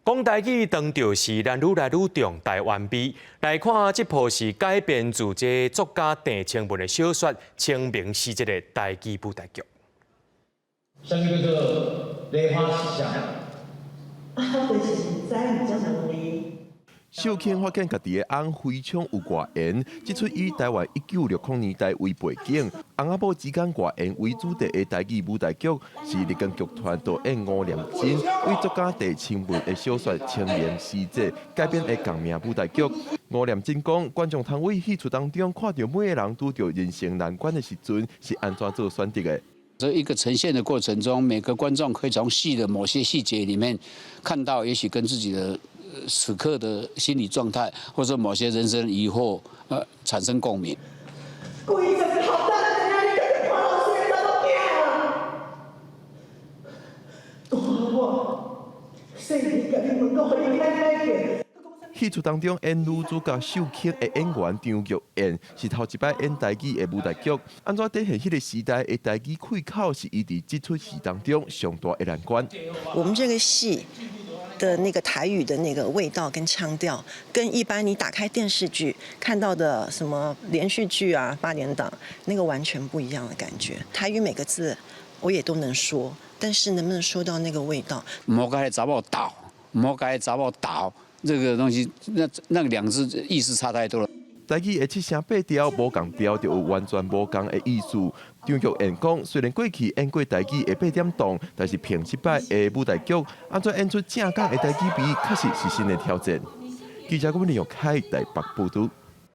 講台語當著是咱愈來愈重台灣味。來看這部是改編自這作家鄭清文的小說《清明時節》的台語舞台劇。啥物叫做梨花是啥？啊，就是知毋才問你。秀卿發現家己的翁非常有外緣，這齣以台灣1960年代為背景，翁仔某之間外緣為主題的台語舞台劇，是麗光劇團導演吳念真為作家鄭清文的小說《清明時節》改編的仝名舞台劇。吳念真講，觀眾通佇戲劇當中看著每个人拄著人生難關的時陣，是按怎做選擇的。這一個呈現的過程中，每個觀眾可以從戲的某些細節裡面看到，也許跟自己的此刻的心理狀態，或者某些人生疑惑，產生共鳴。規陣頭等你家己看老師查某囝啊！我細日共你問講，予伊開開見。戲劇當中演女主角秀卿的演員張玉燕是頭一擺演台語的舞台劇，按怎展現彼个時代的台語開口是伊佇這齣戲當中上大的難關。我們這個戲的那個台語的那個味道跟腔調，跟一般你打開電視劇看到的什麼連續劇啊、八點檔，那個完全不一樣的感覺。台語每個字我也都能說，但是能不能說到那個味道？毋好共彼查某鬥，毋好共彼查某鬥。這個東西，那兩個字意思差太多了。台語的七聲八調無仝調，就有完全無仝的意思。張玉燕講，雖然過去演過台語的八點檔，但是憑這擺的舞台劇，按怎演出正港的台語味，確實是新的挑戰。記者郭文利用開台北報導。